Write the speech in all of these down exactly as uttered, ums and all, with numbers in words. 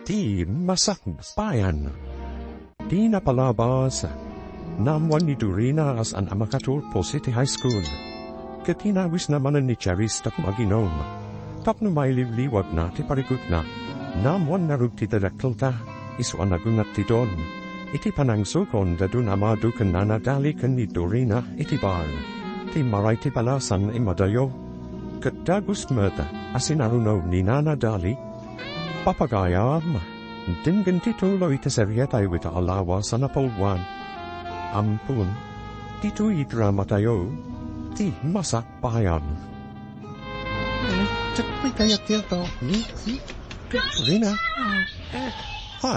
Ti masakbayan. Ti napalabas, naammoan ni Dorina a saan a makaturpos iti high school. Ket inawisna manen ni Charis tapno aginom. Tapno mailiwliwagna ti parikutna, naammoanna rugti ti dakkelda, isu a nagungat ti don. Iti panangsukon da Don Amado ken Nana Dali ken ni Dorina iti bar, ti immaray ti balasan a immadayo. Ket dagus met a sinaruno ni Nana Dali, "Papagayam, denggen ti tuloy ti serietayo ita a lawas a napulwan. Ampon, ditoy dramatayo, ti masakbayan." Diak pay kayat ti ato. Ni, ni, Rina. Ha?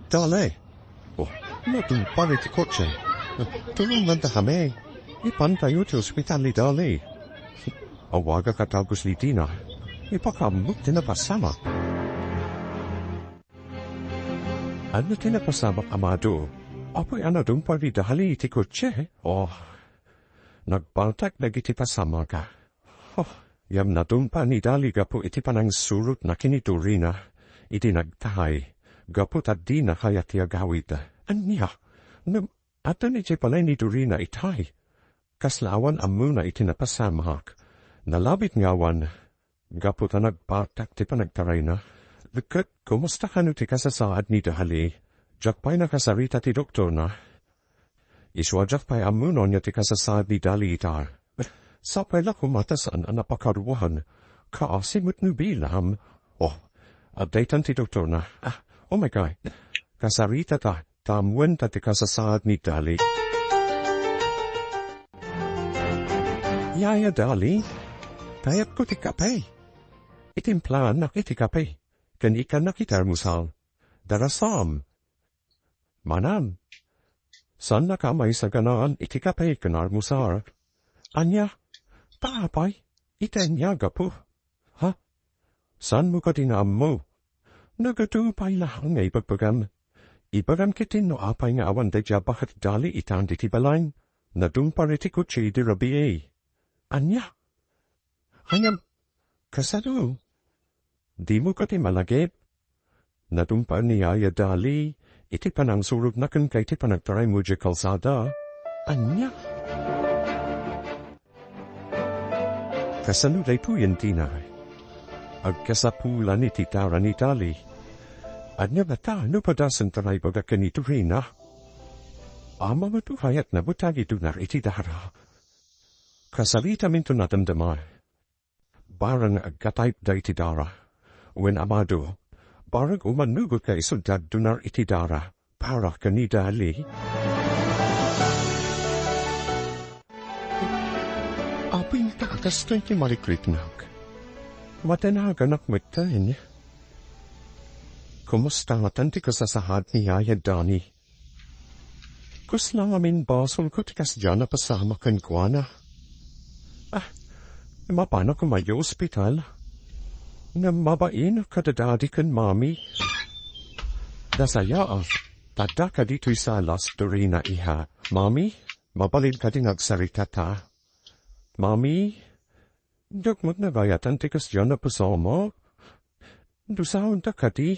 Dali. Oh, nadungpayo ti kotse. Tulongandakami. Ipantayo ti ospital ni Dali. Awagak a dagus ni Dina. Ipakaammok ti napasamak. Ania ti napasamak, Amado? Apay a nadungpayo ni Dali iti kotse? Oh, nagbaltak dagiti pasamak. Oh, ngem nadungpa ni Dali gapu iti panangsurotna ken ni Dorina idi nagtahay, gapu ta dina kayat ti agawid. Ania? Ngem adda idiay balay ni Dorina itay. Kasla awan ammona iti napasamak. Nalabit nga awan, gapu ta nagbaltak ti panagtarayna. Ket kumusta kano ti kasasaad ni Dali? Diak pay nakasarita ti doktorna. Isu a diak pay ammo no ania ti kasasaad ni Dali ita. Sapay la koma ta saan a napakaruan. Kaasi met no bilam. Oh, adda itan ti doktorna. Ah, oh my God. Kasaritata, ta ammoenta ti kasasaad ni Dali. Yaya Dali, kayatko ti kape. Itimplaannak iti kape. Ken ikkannak iti almusal. Darasam. Manam. Saannaka a maisaganaan iti kape ken almusal. Ania? Ta apay? Iti ania gapu? Ha? Saanmo kadi nga ammo? Nagadu pay la nga ibagbagam. Ibagam ketdin no apay nga awan daydiay a baket Dali itan ditoy balay. Nadungpa iti kotse idi rabii. Ania? Ngem, kasano? Dimo kadi malagip? Nadungpa ni Yaya Dali iti panangsurotna kenka iti panagtaraymo idiay kalsada. Ania? Kasano daytoyen, Dina? Agkasapulan iti dara ni Dali. Ania ngata no padasen ta naibaga ken ni Dorina? Ammom met no kayatna met nga agidunar iti dara. Kasaritaminto nadamdama. Bareng agkataipda iti dara. Wen, Amado, bareng umanugot nga isu ti agdunar iti dara para ken ni Dali. Apay, ta kastoy ti malikriknak. Madanaganak metten. Kumusta ngatan ti kasasaad ni Yaya Dani? Kasla ngamin basolko ti kasdiay a napasamak kenkuana. Ah, mapanak koma idiay ospital. Ngem mabain kadadadi ken mami. Nasayaat, ta adda kadi toy sala, Dorina, iha. Mami, mabalin kadi nga agsaritata? Mami, diak met nagayatan ti kasdiay a napasamak. Dusaonta kadi.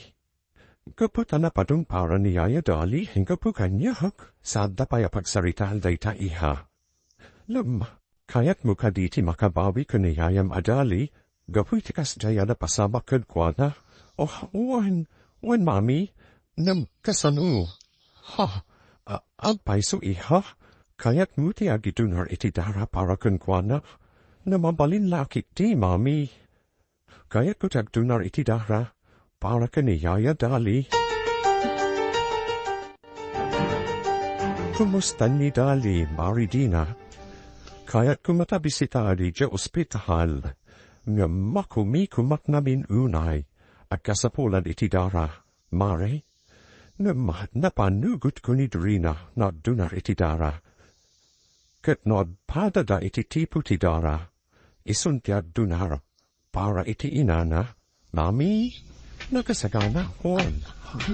Gapu ta napadun para ni Yaya Dali, gapu kaniak, saanda pay a pagsaritaan dayta, iha. Ngem, kayatmo kadi ti makabawi ken ni Yayam a Dali, gapu iti kasdiay a napasamak kenkuana? Oh, wen, wen, Mami, ngem kasano? Ha, a-, agpayso, iha? Kayatmo ti agidunar iti dara para kenkuana? Ngem mabalin la ketdi, Mami. Kayatko ti agdunar iti dara para ken ni Yaya Dali. Kumusta ni Dali, Mari Dina? Kayatko met a bisitaen idiay ospital. Ngem makumikumak ngamin unay. Agkasapulan iti dara, Mari. Ngem napanugotko ni Dorina nga agdunar iti dara. Ket no agpadada iti tipo ti dara, isun ti agdunar para iti inana. Mami, nakasagana, on.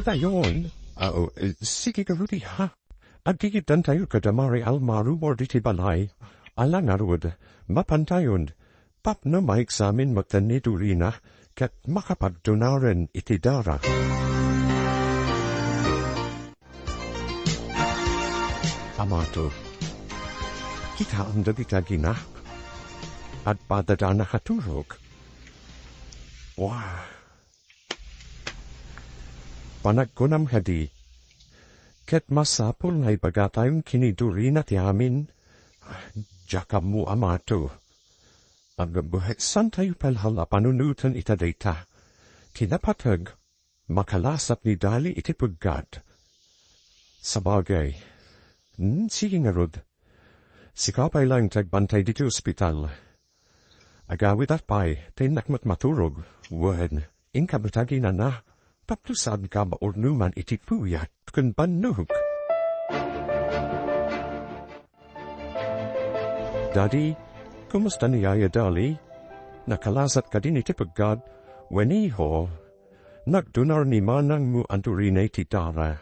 Dayon. Ah, oh, eh, sige, Rudy, ha? Aggigidantayo kada Mari Alma rumor diti balay. Ala ngarud, mapantayon. Tapno maeksamin metten ni Dorina, ket makapagdunaren iti dara. Mato. Kitaem dagiti aginak. Adpadada nakaturog. Wah. Panagkunam kadi, ket masapul nga ibagatayon ken ni Dorina ti amin. Diak ammo, Mato. Agbuhet santayo pay la a panunoten ita dayta. Ti napateg, makalasat ni Dali iti peggad. Sabagay. Hmm, sige ngarud. Sika pay laeng ti agbantay ditoy ospital. Agawidak pay, ta innak met maturog. Wen, inka met aginana. Tapno saanka maurnoman iti puyat ken bannog. Dadi, kumusta ni Yaya Dali? Nakalasat kadin iti peggad? Wen, iho, nagdunar ni manangmo a Dorina iti dara.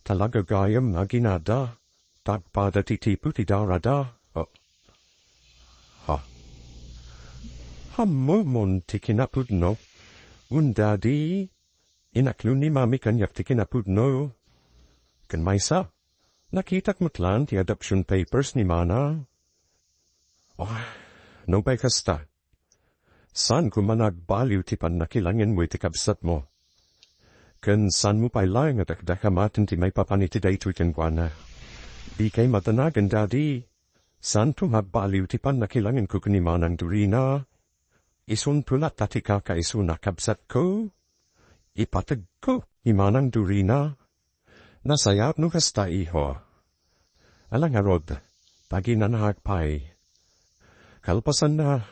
Talaga gayam nga aginada, ta agpada ti tipo ti darada. Ah. Ha? Ammomon ti kinapudno? Wen, Dadi, inaklo ni Mami kaniak ti kinapudno. Ken maysa, nakitak met laeng ti adoption papers ni Manang. Ah, nupay kasta, saan koma nga agbaliw ti pannakilangenmo iti kabsatmo. Ken saanmo pay laeng a dakdakamaten ti maipapan iti daytoy kenkuana. Dikay madanagan, Dadi. Saanto nga agbaliw ti pannakilangenko ken ni Manang Dorina. Isunto latta ti kakaisuna, kabsatko. Ipategko ni Manang Dorina. Nasayaat no kasta, iho. Ala ngarud, ta aginanaak pay. Kalpasanna,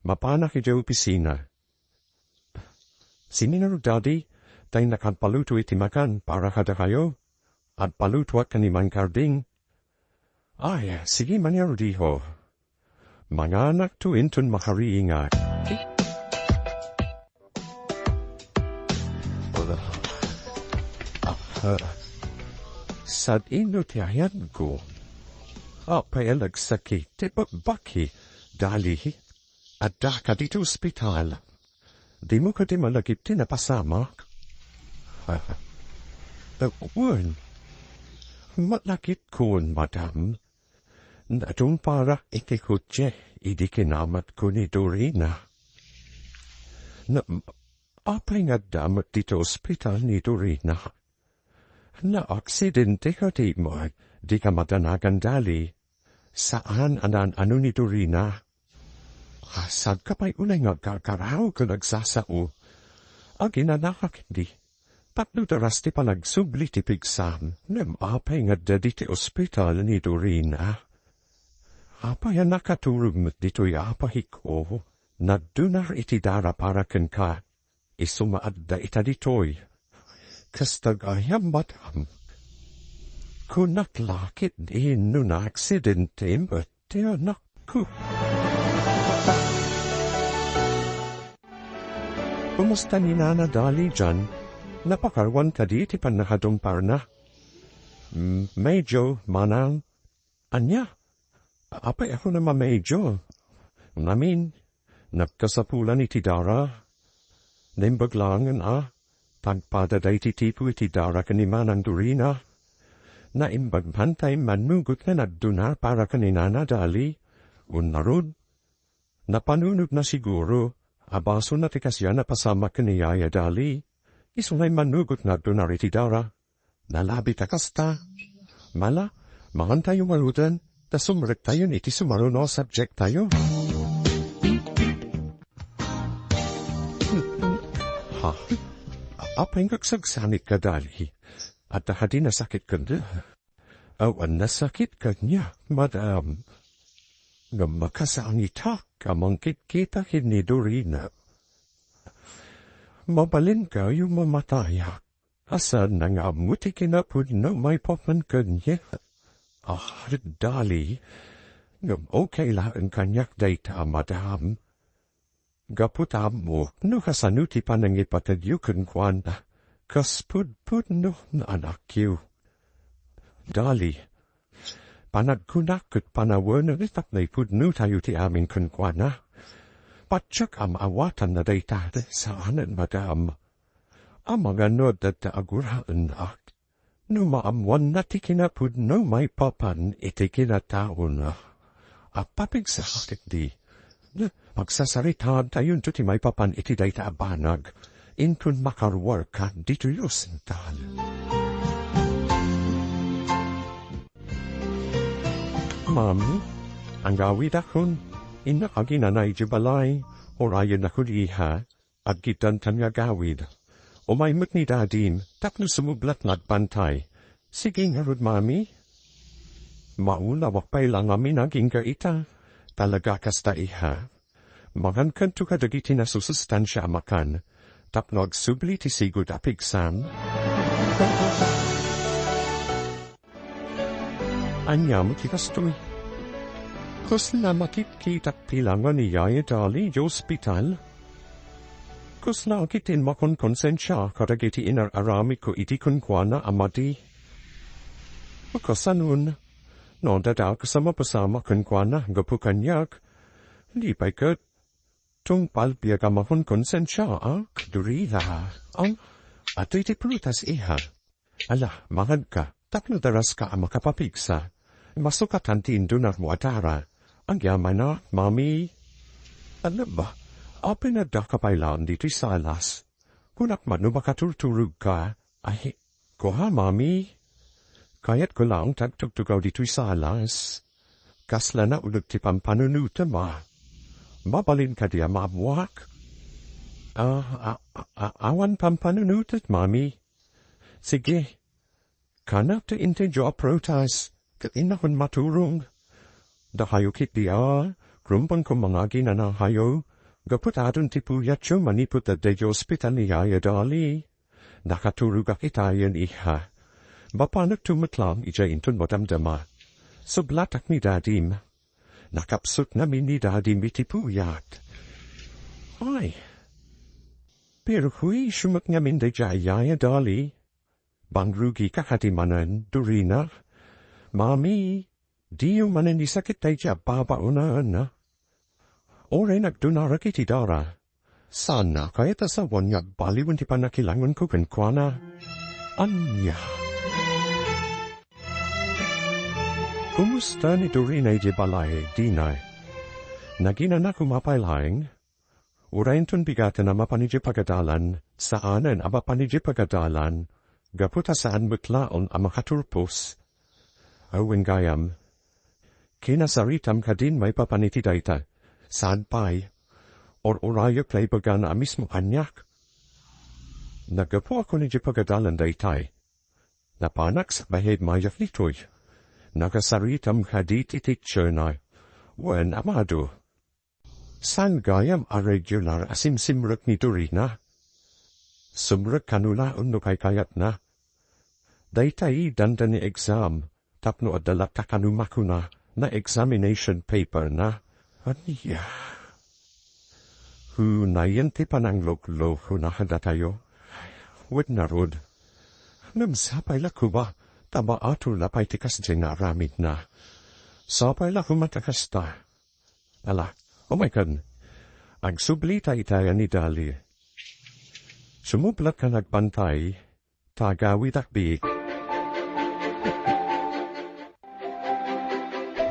mapanak idiay opisina. Sino ngarud, Dadi, ta innak agpaluto iti makan para kadakayo? Agpalutoak ken ni Mang Karding. Ay, sige man ngarud, iho. Manganakto inton makariingak. Ah, ah. Sadino ti ayanko? Apay a nagsakit ti bakbaki, Dali? Addaka ditoy ospital. Dimo kadi malagip ti napasamak? Ah, ah. Wen, malagitkon, madam. Nadumparak iti kotse idi kinamatko ni Dorina. Na, apay nga adda met ditoy ospital ni Dorina? Naaksidente kadi met, dika madanagan, Dali. Saan a naan-ano ni Dorina. Saanka pay unay nga agkarkaraw ken agsasao. Aginanaak idi. Tapno daras ti panagsubli ti pigsam, ngem apay nga adda ditoy ospital ni Dorina? Apay a nakaturog met ditoy a apahikko? Nagdunar iti dara para kenka. Isu nga adda ita ditoy. Kasta gayam, madam. Kunak la ketdi no naaksidente met ti anakko. Kumusta ni Nana Dali dian? Napakaruan kadi ti pannakadumparna? Mm, medyo, manang. Ania? Apay a kunam a medyo? Ngamin, nagkasapulan iti dara. Naimbag laengen a, ta agpada daytoy tipo iti dara ken ni Manang Dorina. Naimbag man ta immanugot nga nagdunar para ken ni Nana Dali. Wen ngarud, napanunotna siguro a basona ti kasian a pasamak ken ni Yaya Dali. Isu nga immanugot nga agdunar iti dara. Nalabit a kasta. Mala, mangantayo ngaruden, ta sumrektayon iti sumaruno a subject tayo. Ha? Apay nga agsagsanit ka, Dali? Adda kadi nasakit kenka? Awan nasakit kaniak, madam. Ngem makasangitak a mangkitkita ken ni Dorina. Mabalinkayo mamatayak. Saan nga ammo ti kinapudno maipapan kaniak. Ah, Dali. Ngem okay laeng kaniak dayta, madam. Gapu ta ammok no kasano ti panangipategyo kenkuana, kas pudpudno nga anakyo. Dali, panagkunak ket panawen tapno ipudnotayo ti amin kenkuana. Patiek a maawatanna dayta, saanen, madam. Amangan no adda aguraennak. No maammoanna ti kinapudno maipapan iti kinataona, a papigsa ketdi. Pagsasaritaantayonto ti maipapan iti dayta a banag inton makaruarka ditoy ospital. Mami, agawidakon. Innak aginana idiay balay, urayennakon iha. Aggiddanta nga agawid. Umay met ni Dadim tapno sumublat nga agbantay. Sige ngarud, Mami. Maulawak pay la ngamin agingga ita. Talaga kasta, iha. Mangankanto kadagiti nasusustansia a makan tapno agsubli ti sigud a pigsam. Ania met ti kastoy? Kasla makitkitak ti langa ni Yaya Dali idiay ospital? Kasla ketdin makonkonsensia kadagiti inar-aramidko idi kenkuana a madi? Kasanon, no adda dakes a mapasama kenkuana gapu kaniak, di pay ket tungpal biag a makonkonsensiaak, Dorina. Ang, atoy ti prutas, iha. Ala, manganka, tapno daraska a makapapigsa. Masukatan ti indunak mo a Dara. Agyamanak, Mami. Ala ba, apay nga addaka pay laeng ditoy salas? Kunak man no makaturturogka. Ay, kua, Mami. Kayatko laeng ti agtugtugaw ditoy salas. Kasla nauneg ti pampanunotem a. Mabalin kadi a maammoak? Ah, a, a, a, awan pampanunotek, Mami. Sige. Kanak ti intedyo a prutas, ket innakon maturong. Dakayo ketdi a, rummuarko nga aginanayo, gapu ta adun ti puyatyo manipud adda idiay ospital ni Yaya Dali. Nakaturogak itayen, iha. Mapanekto met laeng idiay inton madamdama. Sublatak ni Dadim. Nakapsut ngamin ni Dadim iti puyat. Ay, perhuisyo met ngamin daydiay a Yaya Dali. Bangrugika kadi manen, Dorina? Mami, diyo manen isakit daydiay a babaonen. Uray nagdunarak iti Dara, saanna kayat a sawen nga agbaliwen ti pannakilangonko kenkuana? Ania? Kumusta ni Dorina idiay balay, Dina? Naginana koma pay laeng? Uray inton bigaten a mapan idiay pagadalan, saanen a mapan idiay pagadalan, gapu ta saan met laeng a makaturpos. Awan gayam. Kinasaritam kadin maipapan iti dayta. Saan pay? Ur-urayek la ibagana a mismo kaniak. Naggapuakon idiay pagadalan daytay. Napanak sa bahay mayat ditoy. Nakasaritam kadi ti teacher na. Wen, amado. Saan gayam a regular a simsimrek ni Dorina? Sumrek kano laeng no kaykayatna. Daytay dandani exam, tapno adda latta kano makuna nga examination paper na. Ania? Hunayen ti panangloklokona kadatayo. Wen ngarud, ngem sapay la koma ta maaturna pay ti kasdiay nga aramidna. Sapay la koma ta kasta. Ala, umaykan. Agsublita itayen ni Dali. Sumublatka nga agbantay, ta agawidak biik.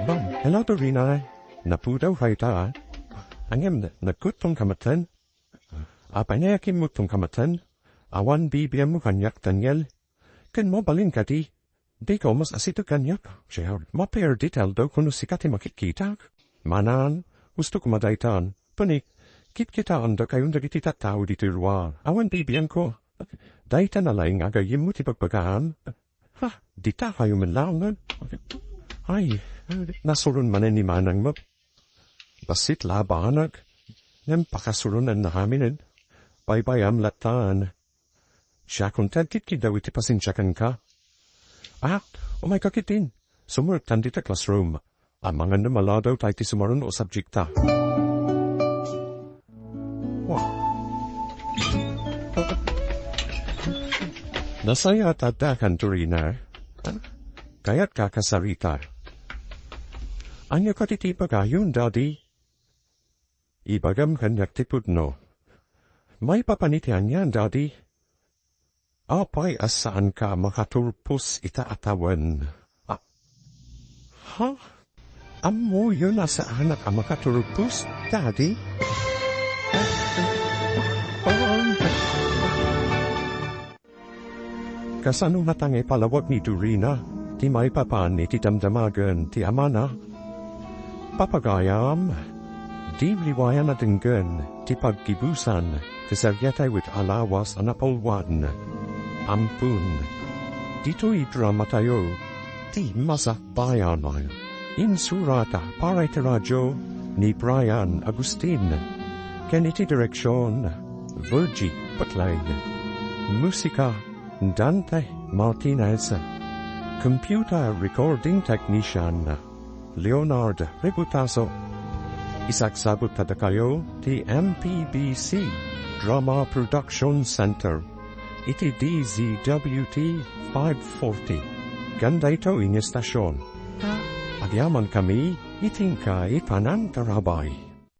Bang, hello, Dorina. Napudawka ita, a. Ngem, nagkuttonka metten? Apay nga kimmuttonka metten? Awan bibianmo kaniak, Daniel? Ken mabalin kadi, dika umas-asiteg kaniak. Sure, maperdit aldaw ko no sika ti makitkitak. Manan, gusto ko madaytan. Puni, kitkitaendakayon dagiti tattao ditoy ruar. Awan bibianko. Dayta na laeng nga agayyemmo ti bagbagaam. Ha, dita kayo man laengen. Ay, nasuron manen ni Manang met. Bassit la a banag. Ngem pakasuronanna aminen. Baybay-am lattan. Siakon ti agkitkiddaw iti pasensia kenka. Ah, umayka ketdin. Sumurektan dita classroom. Amangan no maladaw tay ti sumaruno a subjekta. Wow. Nasayaat adda kan Dorina. Kayatka a kasarita. Ania kadi ti ibagayon, Daddy? Ibagam kaniak ti pudno. Maipapan iti ania, Daddy? Apay a saanka a makaturpos ita a tawen? Ah, ha? Ammoyon a saanak a makaturpos, Daddy? Kasano ngata nga ipalawag ni Dorina ti maipapan iti damdamagen ti amana? Papagayam, di liwayan a denggen ti paggibusan ti sariatay ket a lawas a napalwan. Ampon, ditoy dramatayo, ti Masakbayan. Insurata para iti radio ni Brian Agustin, ken iti direksion, Virgie Patlain. Musika, Dante Martinez. Computer recording technician, Leonard Reputaso. Isagsagutda dakayo ti M P B C Drama Production Center iti D Z W T five forty. Ken daytoy nga estasion. Agyaman kami iti inka iti panangtarabay.